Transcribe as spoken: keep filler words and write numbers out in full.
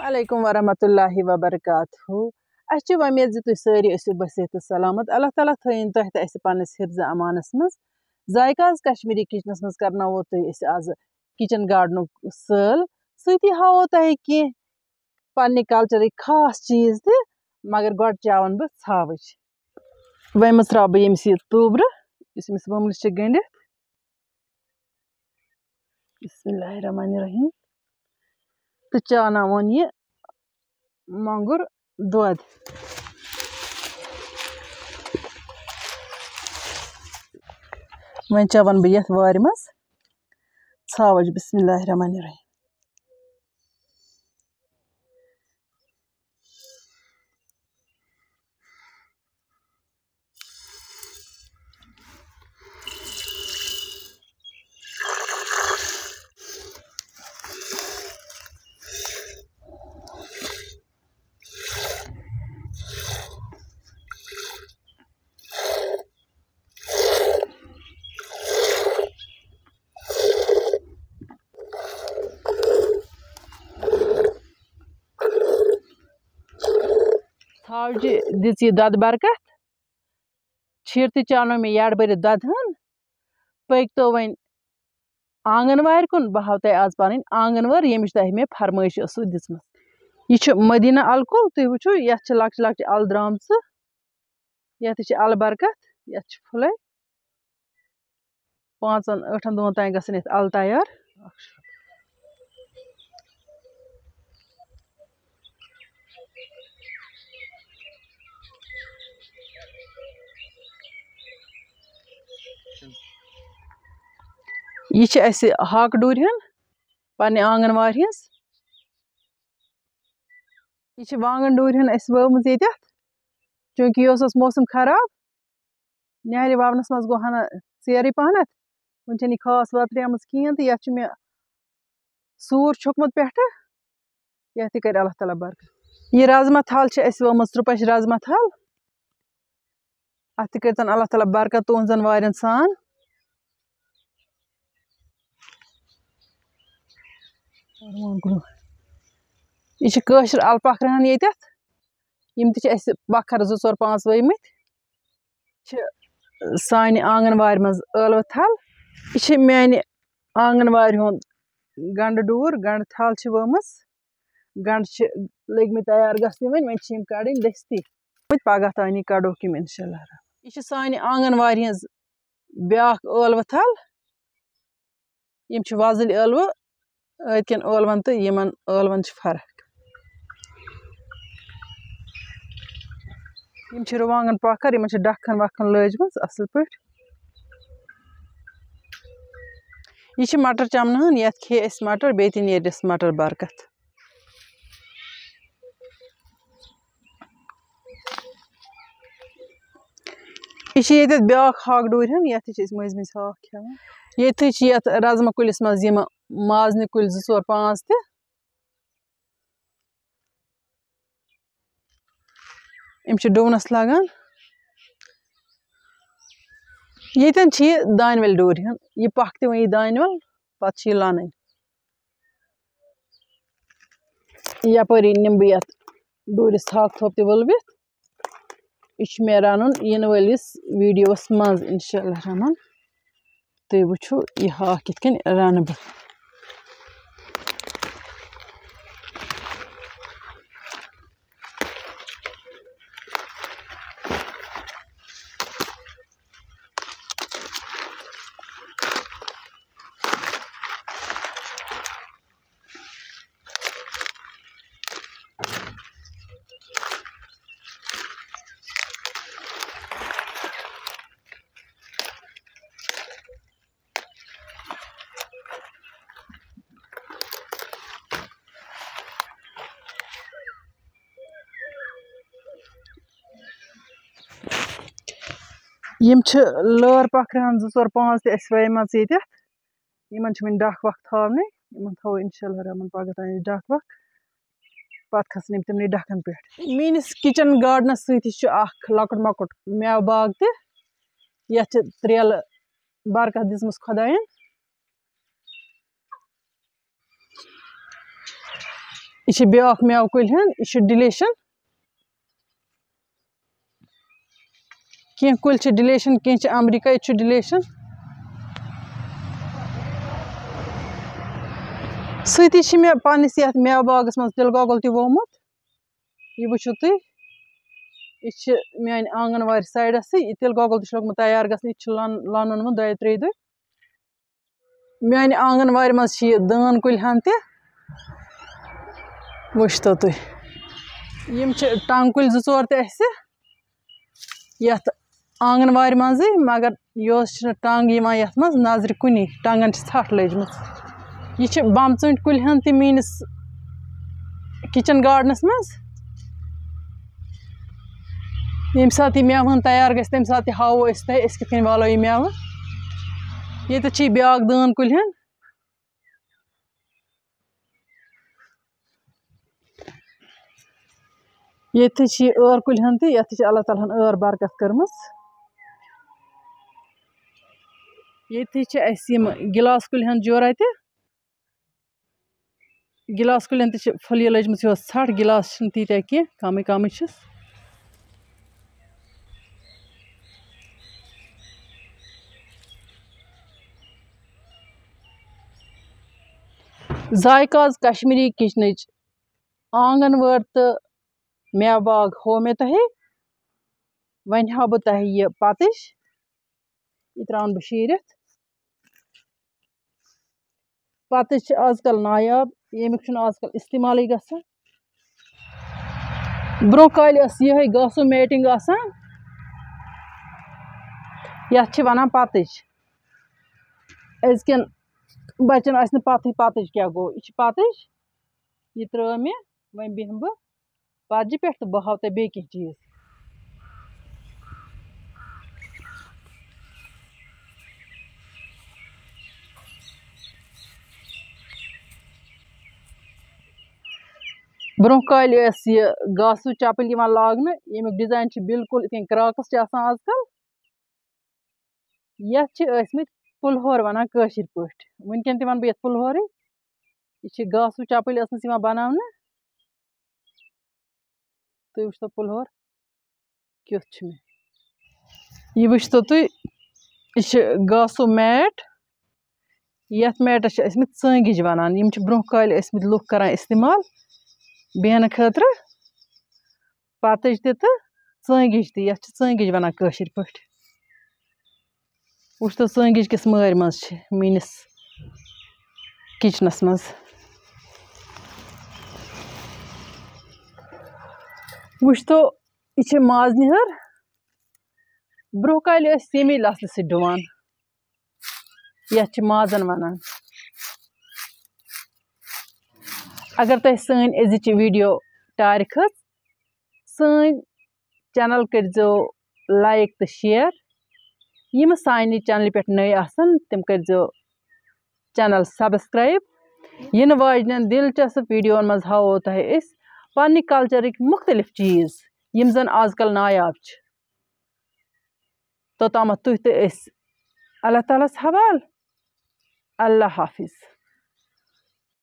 علیکم ورحمۃ اللہ وبرکاتہ۔ اَسہِ چھِ وۄمید زِ تُہۍ سٲری ٲسِو بصحت تہٕ سلامت۔ اللہ تعالیٰ تھٲیِن تۄہہِ تہٕ اَسہِ پنٛنِس حفظ امانَس منٛز۔ ذائقہ آز کشمیٖری کچنَس منٛز کرناوو تُہۍ أسۍ آز کچن گارڈنُک سٲل۔ سۭتی ہاوو تۄہہِ کینٛہہ پنٛنہِ کلچرٕکۍ خاص چیٖز تہِ، مگر گۄڈٕ چاوَن بہٕ ژھاوٕج۔ وۄنۍ مٕژراو بہٕ ییٚمِس یہِ توٚبرٕ، یُس أمِس وٲملِس چھِ گٔنٛڈِتھ۔ بسم اللہ الرحمن الرحیم۔ تہٕ چاوناوون یہِ مۄنٛگُر دۄد۔ وۄنۍ چاوَن بہٕ یَتھ وارِ منٛز ژھاوٕج۔ بسم اللہ الرحمن الرحیم۔ ژھاوجہِ دِژ یہِ دۄدٕ برکت۔ چھِر تہِ چاونٲو مےٚ یَڈ بٔرِتھ دۄدٕ ہن۔ پٔکۍ تو وۄنۍ آنٛگن وارِ کُن، بہٕ ہاوٕ تۄہہِ آز پنٕنۍ آنٛگن وٲر، ییٚمِچ تۄہہِ مےٚ فرمٲیش ٲسوٕ دِژمٕژ۔ یہِ چھُ مدینہ الہٕ کُل، تُہۍ وٕچھِو، یَتھ چھِ لۄکچہِ لۄکچہِ الہٕ درٛامژٕ، یَتھ تہِ چھِ الہٕ برکت، یَتھ چھِ پھُلے۔ پانٛژن ٲٹھن دۄہن تام گژھن یَتھ الہٕ تیار۔ یہِ چھِ اَسہِ ہاکہٕ ڈوٗرۍ ہن پننہِ آنٛگن وارِ ہٕنٛز۔ یہِ چھِ وانٛگن ڈوٗرۍ ہن اَسہِ وٲومٕژ ییٚتٮ۪تھ، چوٗنٛکہِ یہِ اوس، اوس موسم خراب، نِہالہِ وَونَس منٛز گوٚو ہنا ژیرٕے پَہنَتھ۔ وۄنۍ چھَنہٕ یہِ خاص وۄتریمٕژ کِہیٖنۍ تہٕ یَتھ چھُ مےٚ سوٗر چھوٚکمُت پٮ۪ٹھٕ، یَتھ تہِ کَرِ اللہ تعالیٰ برکت۔ یہِ رازما تھل چھِ اَسہِ وٲمٕژ، ترٛپَش رازما تھل۔ اَتھ تہِ کٔرۍتَن اللہ تعالیٰ برکت تُہٕنٛزَن وارٮ۪ن سان۔ یہِ چھِ کٲشِر اَلہٕ پَکھرِ ہَن ییٚتٮ۪تھ۔ یِم تہِ چھِ اَسہِ پَکھر زٕ ژور پانٛژھ ؤومٕتۍ۔ چھِ سانہِ آنٛگَن وارِ منٛز ٲلوٕ تھل۔ یہِ چھِ میٛانہِ آنٛگَن وارِ ہُنٛد گَنٛڈٕ ڈوٗر، گَنٛڈٕ تھل چھِ وٲمٕژ۔ گَنٛڈٕ چھِ لٔگۍ مٕتۍ تیار گژھنہِ وۄنۍ، وۄنۍ چھِ یِم کَڑٕنۍ دٔستی۔ وۄنۍ پَگاہ تانی کَڑوکھ یِم اِنشاء اللہ الرحمن۔ یہِ چھِ سانہِ آنٛگَن وارِ ہٕنٛز بیٛاکھ ٲلوٕ تھل۔ یِم چھِ وۄزٕلۍ ٲلوٕ، أدۍ کٮ۪ن ٲلوَن تہٕ یِمَن ٲلوَن چھِ فرق۔ یِم چھِ رُوانٛگَن پَکھر، یِمَن چھِ ڈَکھَن وَکھَن لٲجمٕژ اَصٕل پٲٹھۍ۔ یہِ چھِ مَٹر چَمنہٕ ہٕن، یَتھ کھیٚیہِ اَسہِ مَٹر، بیٚیہِ تہِ نیرِ اَسہِ مَٹر برکت۔ یہِ چھِ ییٚتٮ۪تھ بیٛاکھ ہاکہٕ ڈوٗرۍ ہن، یَتھ تہِ چھِ أسۍ مٔنٛزۍ مٔنٛزۍ ہاکھ کھٮ۪وان۔ ییٚتھٕے چھِ یَتھ رازما کُلِس منٛز یِم مازنہِ کُلۍ زٕ ژور پانٛژھ تہِ۔ یِم چھِ ڈوٗنَس لَگان۔ ییٚتٮ۪ن چھِ یہِ دانہِ وَل ڈوٗرۍ ہن، یہِ پَکھ تہِ وۄنۍ یہِ دانہِ وَل، پَتہٕ چھِ یہِ لونٕنۍ۔ یَپٲری نِمہٕ بہٕ یَتھ ڈوٗرِس ہاکہٕ تھوٚپ تہِ ؤلوِتھ۔ یہِ چھُ مےٚ رَنُن یِنہٕ وٲلِس ویٖڈیوَس منٛز، اِنشاء اللہ الرحمن۔ تُہۍ وٕچھِو، یہِ ہاکھ کِتھ کٔنۍ رَنہٕ بہٕ۔ یِم چھِ لٲر پَکھرِ ہن زٕ ژور پانٛژھ تہِ اَسہِ وَیمَژٕ ییٚتٮ۪تھ۔ یِمَن چھِ وٕنہِ ڈَکھ وَکھ تھاونٕے۔ یِمَن تھاوو اِنشاء اللہ الرحمن پَگاہ تام أسۍ ڈَکھ وَکھ۔ پَتہٕ کھَسَن یِم تِمنٕے ڈَکھَن پٮ۪ٹھ۔ میٛٲنِس کِچَن گارڈنَس سۭتی چھُ اَکھ لۄکُٹ مۄکُٹ مٮ۪وٕ باغ تہِ۔ یَتھ چھِ ترٛیلہٕ برکت دِژمٕژ خۄدایَن۔ یہِ چھِ بیٛاکھ مٮ۪وٕ کُلۍ ہن، یہِ چھُ ڈِلیشن۔ کینٛہہ کُلۍ چھِ ڈِلیشن، کینٛہہ چھِ امریکہ، ییٚتہِ چھُ ڈِلیشن۔ سۭتی چھِ مےٚ پننِس یتھ مٮ۪وٕ باغس منٛز تِلہٕ گۄگُل تہِ وومُت۔ یہِ وٕچھِو تُہۍ، یہِ چھِ میانہِ آنگن وارِ سایڈسٕے۔ یہِ تِلہٕ گۄگُل تہِ چھُ لوٚگمُت تیار گژھنہِ، یہِ چھُ لن-، لونُن وۄنۍ دۄیہِ ترٛیٚیہِ دۄہہِ۔ میانہِ آنگن وارِ منٛز چھِ یہِ دٲن کُلۍ ہن تہِ۔ وٕچھتو تُہۍ، یِم چھِ ٹنٛگ کُلۍ زٕ ژور تہِ اَسہِ یَتھ آنگن وارِ منٛزٕے، مگر یورٕ چھِنہٕ ٹنٛگ یِوان یَتھ منٛز نظرِ کُنی، ٹنٛگن چھِ ژھٹھ لٔجمٕژ۔ یہِ چھِ بمژوٗنٛٹھۍ کُلۍ ہن تہِ میٲنِس کچن گارڈنس منٛز۔ ییٚمہِ ساتہٕ یہِ مٮ۪وٕ ہن تیار گژھِ، تَمہِ ساتہٕ تہِ ہاوو أسۍ تۄہہِ، أسۍ کِتھ کٔنۍ والو یہِ مٮ۪وٕ۔ ییٚتٮ۪تھ چھِ یہِ بیٛاکھ دٲن کُلۍ ہن۔ ییٚتہِ چھِ یہِ ٲر کُلۍ ہن تہِ، یَتھ تہِ چھِ اللہ تعالیٰ ہن ٲر برکت کٔرمٕژ۔ ییٚتہِ چھِ اَسہِ یِم گِلاس کُلۍ ہن جورہ تہِ۔ گِلاس کُلٮ۪ن تہِ چھِ پھٔلیہِ لٔجمٕژ یِہوٚس ژھٹھ، گِلاس چھِنہٕ تیٖتیٛاہ کینٛہہ، کَمٕے کَمٕے چھِس۔ ذائقہ آز کشمیری کچنٕچ آنگن وٲر تہٕ مٮ۪وٕ باغ ہوو مےٚ تۄہہِ۔ وۄنۍ ہاوٕ بہٕ تۄہہِ یہِ پتٕج۔ یہِ ترٛاوَن بہٕ شیٖرِتھ۔ پتٕج چھِ آز کل نایاب، ییٚمیُک چھُنہٕ آز کل استعمالٕے گژھان۔ برٛونٛہہ کالہِ ٲس یِہوٚے گاسو میٹنگ آسان، یَتھ چھِ وَنان پتٕج۔ أزکٮ۪ن بچن آسہِ نہٕ پتہٕے پتٕج کیٛاہ گوٚو۔ یہِ چھِ پتٕج، یہِ ترٛٲو مےٚ، وۄنۍ بیٚہمہٕ بہٕ پتجہِ پٮ۪ٹھ تہٕ بہٕ ہاوٕ تۄہہِ بیٚیہِ کینٛہہ چیٖز۔ برٛونٛہہ کالہِ ٲس یہِ گاسوٗ چپٕلۍ یِوان لاگنہٕ، ییٚمیُک ڈِزاین چھُ بِلکُل یِتھ کٔنۍ کراکٕس چھِ آسان آز کل۔ یَتھ چھِ ٲسمٕتۍ پُلہور وَنان کٲشِر پٲٹھۍ۔ وٕنکٮ۪ن تہِ وَنہٕ بہٕ یَتھ پُلہورٕے۔ یہِ چھِ گاسوٗ چپٕلۍ ٲسمٕژ یِوان بَناونہٕ۔ تُہۍ وٕچھتو پُلہور کیُتھ چھُ مےٚ۔ یہِ وٕچھتو تُہۍ، یہِ چھِ گاسوٗ میٹ۔ یَتھ میٹَس چھِ ٲسمٕتۍ ژٲنٛگِج وَنان۔ یِم چھِ برٛونٛہہ کالہِ ٲسمٕتۍ لُکھ کَران استعمال بیٚہنہٕ خٲطرٕ۔ پتٕج تہِ تہٕ ژٲنٛگِج تہِ، یَتھ چھِ ژٲنٛگِج وَنان کٲشِر پٲٹھۍ۔ وٕچھ تو، ژٲنٛگِج کِس مٲرۍ منٛز چھِ میٛٲنِس کِچنَس منٛز۔ وٕچھ تو، یہِ چھِ ماز نِہٕر۔ برٛونٛہہ کالہِ ٲسۍ ییٚمی لَژھِ سۭتۍ ڈُوان۔ یَتھ چھِ مازَن وَنان۔ اگر تۄہہِ سٲنۍ أزِچ یہِ ویٖڈیو ٹارِ کھٔژ، سٲنۍ چینل کٔرۍزیو لایک تہٕ شیئر۔ یِم سانہِ چینلہِ پٮ۪ٹھ نٔے آسَن، تِم کٔرۍزیو چینل سبسکرائب۔ یِنہٕ واجنٮ۪ن دلچسپ ویڈیوَن منٛز ہاوو تۄہہِ أسۍ پننہِ کلچرٕکۍ مُختٔلِف چیٖز، یِم زَن آز کل نایاب چھِ۔ توٚتامَتھ تُہۍ تہٕ أسۍ اللہ تعالیٰ ہَس حوال۔ اللہ حافظ۔